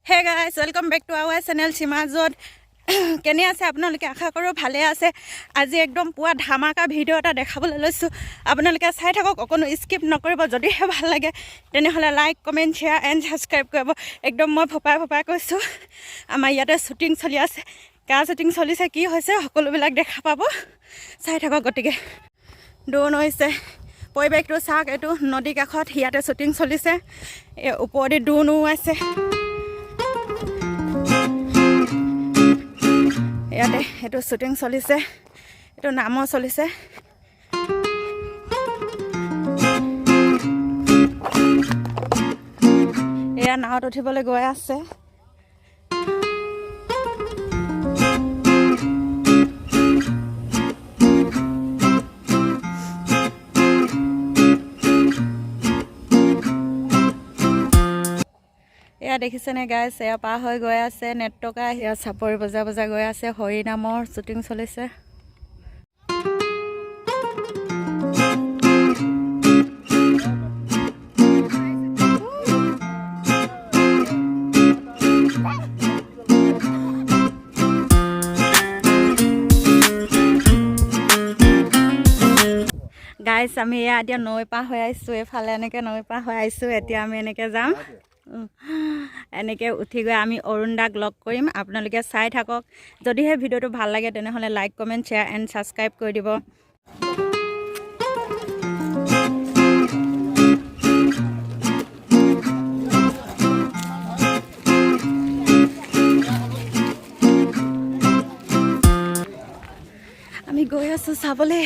Hey guys, welcome back to our channel সীমাজত। কেনে আছে আপোনালোকে? আশা কৰোঁ ভালে আছে। আজি একদম পুৰা ধামাকা ভিডিঅ' এটা দেখাবলৈ লৈছোঁ। আপোনালোকে চাই থাকক, অকণো স্কিপ নকৰিব। যদিহে ভাল লাগে, তেনেহ'লে like, comment, share and subscribe কৰিব। একদম মই ফোপাই ফোপাই কৈছোঁ, আমাৰ ইয়াতে শ্বুটিং চলি আছে। কাৰ শ্বুটিং চলিছে, কি হৈছে, সকলোবিলাক দেখা পাব, চাই থাকক। গতিকে ড্ৰোন হৈছে, পৰিৱেশটো চাওক। এইটো নদীৰ কাষত ইয়াতে শ্বুটিং চলিছে। এই ওপৰদি ড্ৰোনো আছে। ইয়াতে এইটো শ্বুটিং চলিছে, এইটো নামো চলিছে। এয়া নাৱত উঠিবলৈ গৈ আছে। এয়া দেখিছেনে গাইছ? এয়া পাৰ হৈ গৈ আছে নেটকা। এয়া চাপৰি বজাই বজাই গৈ আছে। হৰি নামৰ শ্বুটিং চলিছে। গাইছ, আমি এয়া এতিয়া নৈ পাৰ হৈ আহিছোঁ। এইফালে এনেকৈ নৈ পাৰ হৈ আহিছোঁ। এতিয়া আমি এনেকৈ যাম, এনেকৈ উঠি গৈ আমি অৰুণ দাক লগ কৰিম। আপোনালোকে চাই থাকক। যদিহে ভিডিঅ'টো ভাল লাগে, তেনেহ'লে like, comment, share and subscribe কৰি দিব। আমি গৈ আছোঁ চাবলৈ।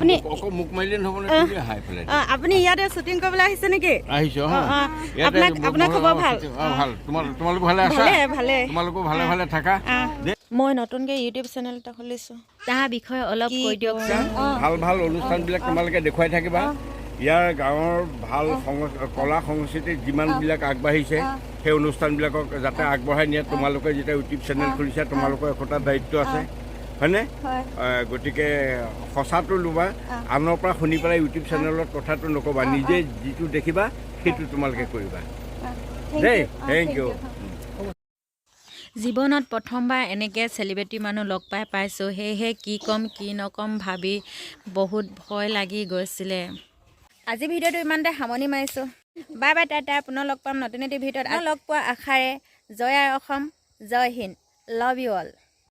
আপুনি আকৌ মোক মাৰিলে নহ'ব নহয়, তুমি আহা এইফালে। অঁ, আপুনি ইয়াতে শ্বুটিং কৰিবলৈ আহিছে নেকি? আহিছোঁ। অঁ। ইয়াতে আপোনাৰ খবৰ ভাল? অঁ, ভাল। তোমালোক ভালে আছা? ভালে ভালে। তোমালোকো ভালে ভালে থাকা দেই। মই নতুনকৈ ইউটিউব চেনেল এটা খুলিছোঁ। তাৰ বিষয়ে অলপ কৈ দিয়কচোন। ভাল ভাল অনুষ্ঠানবিলাক তোমালোকে দেখুৱাই থাকিবা। ইয়াৰ গাঁৱৰ ভাল কলা সংস্কৃতি যিমানবিলাক আগবাঢ়িছে, সেই অনুষ্ঠানবিলাকক যাতে আগবঢ়াই নিয়াত তোমালোকে যেতিয়া ইউটিউব চেনেল খুলিছা, তোমালোকৰ একোটা দায়িত্ব আছে, হয়নে? হয়। গতিকে সঁচাটো লোবা। আনৰ পৰা শুনি পেলাই ইউটিউব চেনেলত কথাটো নক'বা। নিজে যিটো দেখিবা, সেইটো তোমালোকে কৰিবা দেই। Thank U. জীৱনত প্ৰথমবাৰ এনেকৈ চেলিব্ৰিটি মানুহ লগ পাই পাইছোঁ, সেয়েহে কি ক'ম কি নক'ম ভাবি বহুত ভয় লাগি গৈছিলে। আজি ভিডিঅ'টো ইমানতে সামৰণি মাৰিছোঁ। Bye bye, Tata. পুনৰ লগ পাম নতুন এটি ভিডিঅ'ত। লগ পোৱাৰ আশাৰে জয় আই অসম, জয় হিন্দ, love you all.